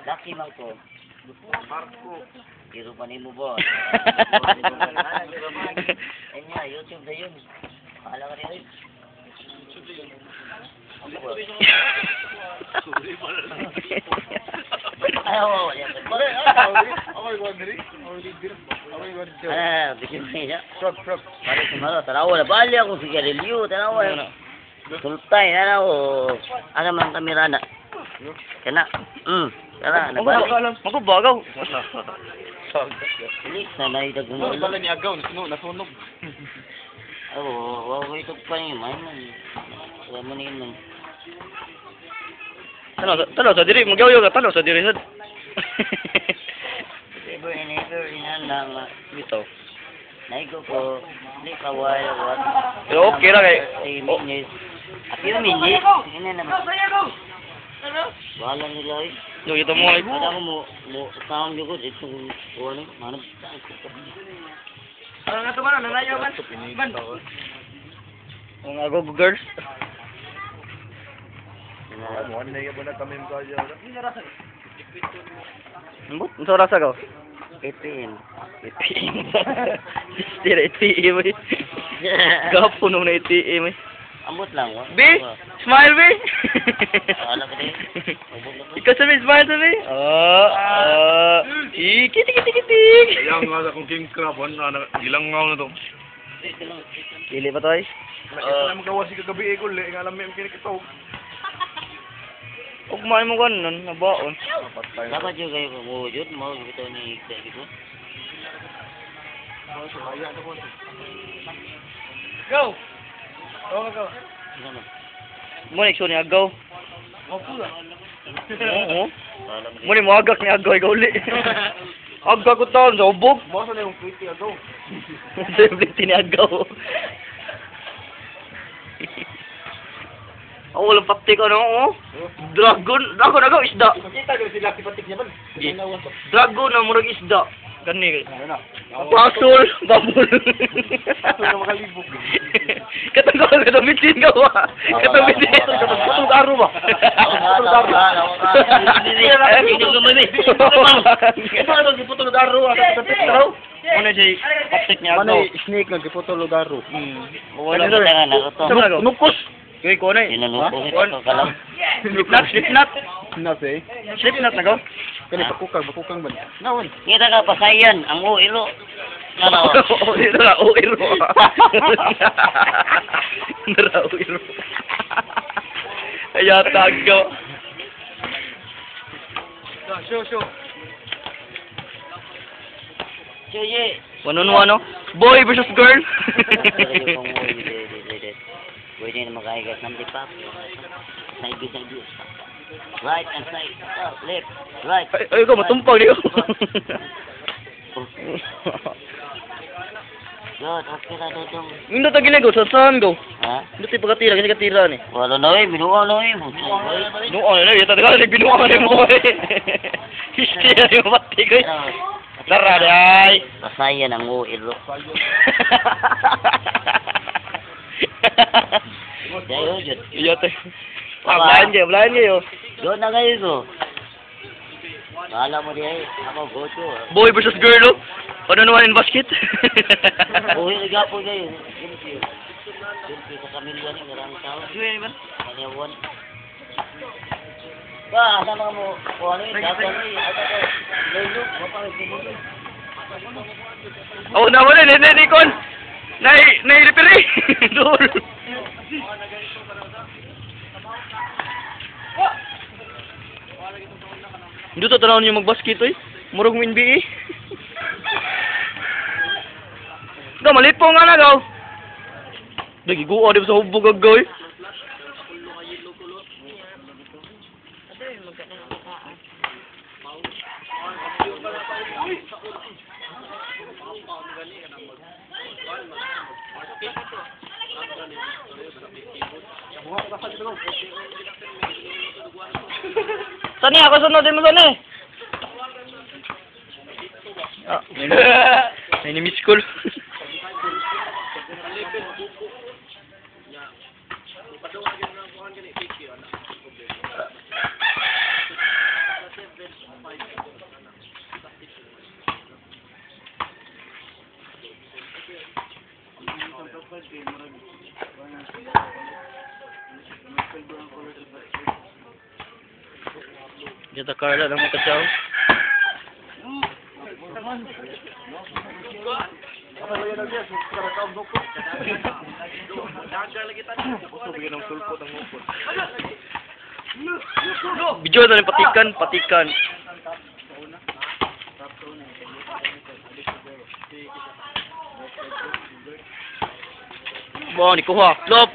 Lucky man ko. Pero pa nimo ba? Anya, YouTube na yun. Pahala ka rin. Ay, oo, yan. Ah, bikin mo niya. Frog, frog. Bali sumalo, tanawa na. Bali ako sigarilyo, tanawa. Sultay, tanawa. Asa man ang kamera na? Kana. Kana, nabali. Magubagaw. Dili, sanay Ano dag pala ni Agaw, nasunog, nasunog. Oo, wow, ito pa niyo, man. Wala mo na yun, man. Tanaw, tanaw sa diri, magyaw ka, tanaw sa diri sad. Ever and ever, inanda nga. Bitaw. Naigo ko, di pa while, what? Pero okay ra kay- 30 minutes. A few minutes, hindi naman. Wala nila eh. Yo, kita mo ay. Wala ko mo, mo, sound yun ko, dito, ano, ano. Ano nga to man, nanayo man. Man. Ang ago girls. Ano na yung na kami kaya. Ambot, unsa rasa ka? 8 p.m. 8 PM. Still 8 PM eh. Gapo nung na 8 PM eh. Ambot lang, wa. B, smile B. Wala ka din. Ubog na ko. Ikaw sabi, smile sabi. Ah, ah. Tiki tiki tiki tiki. Kaya nga sa kong king crab, ano na gilangaw na to. Dili pa to eh. Ito na magawa si kagabi eh, guli, nga alam mo yung kinikito. Ug kumain mo kanon, nabaon. Patay. Dapat yun kayo kung wujud, mo ito ni Ikda gitu. Go. Go go. Ano man? Mo ni ni agaw. Oo. Wala mo Mo ni moagak ni agaw ikaw uli. Agak ko taon sa ubog. Mo sa na yung pretty agaw. Siyempre ni agaw. Oh, walang patik ano, oh. Dragon, dragon agaw isda. Makita ko sila patik niya man. Dragon na murag isda. Gani. Ano na? Pasol, babul. Pasol na makalibog. Katong ko, katong bitin ka ba? Katong bitin. Katong aro ba? Katong aro. Ito ano giputol og aro sa pitro. Ano siya, patik niya Ano agaw. snake nga giputol og aro. Wala. Ano na to? Saan na Nukos. Kuy ko na eh. Sinunuko ito kalam. Slipknot, slipknot. Na say. Slipknot na ko. Kani pakukang bakukang man. Nawon. Kita ka pasayan ang uilo. Ano? Oo, ito na, oo, iro. Nara, oo, iro. Ay, tagaw. Show show. Sige. One on one, no? Boy versus girl. Pwede na makahigas ng lipap. Side B, side B. Right and side. Up, left, right. Ay, ay, ko, matumpag niyo. Good, okay na dito. Hindi ta ginago, sa saan go? Ha? Hindi tayo pagkatira, kasi katira ni. Wala na eh, binuha na eh. Binuang na eh, talaga, binuang na mo eh. Hindi na yung pati ko eh. Tara, day. Pasayan ang uilo. Dayo, jud. Iya te. Ah, blind kayo, blind kayo. Doon na kayo ko. Bahala mo di ay. Ako, go to. Boy versus girl, oh. Ano naman in basket? Uwi na gapo kayo. Thank you. Thank you sa kamilya ni maraming tao. Kanyawan. Ba, asa mga mo? Kung ano yun, dapat ano yun. Asa ka? Lolo, mapangit mo. Oh, naman eh, hindi, kon. Nai, nai referee. Dool. Hindi to tanaw niyo magbasket oy. Murag mo NBA. Daw malipong nga na gaw. Nagiguo di ba sa hubog agaw eh. Sani ako sunod din mo sani. Ah, may miss call. Dito Carla, nang makasyaw. Video na rin patikan, patikan. Bo, ni kuha. Lop.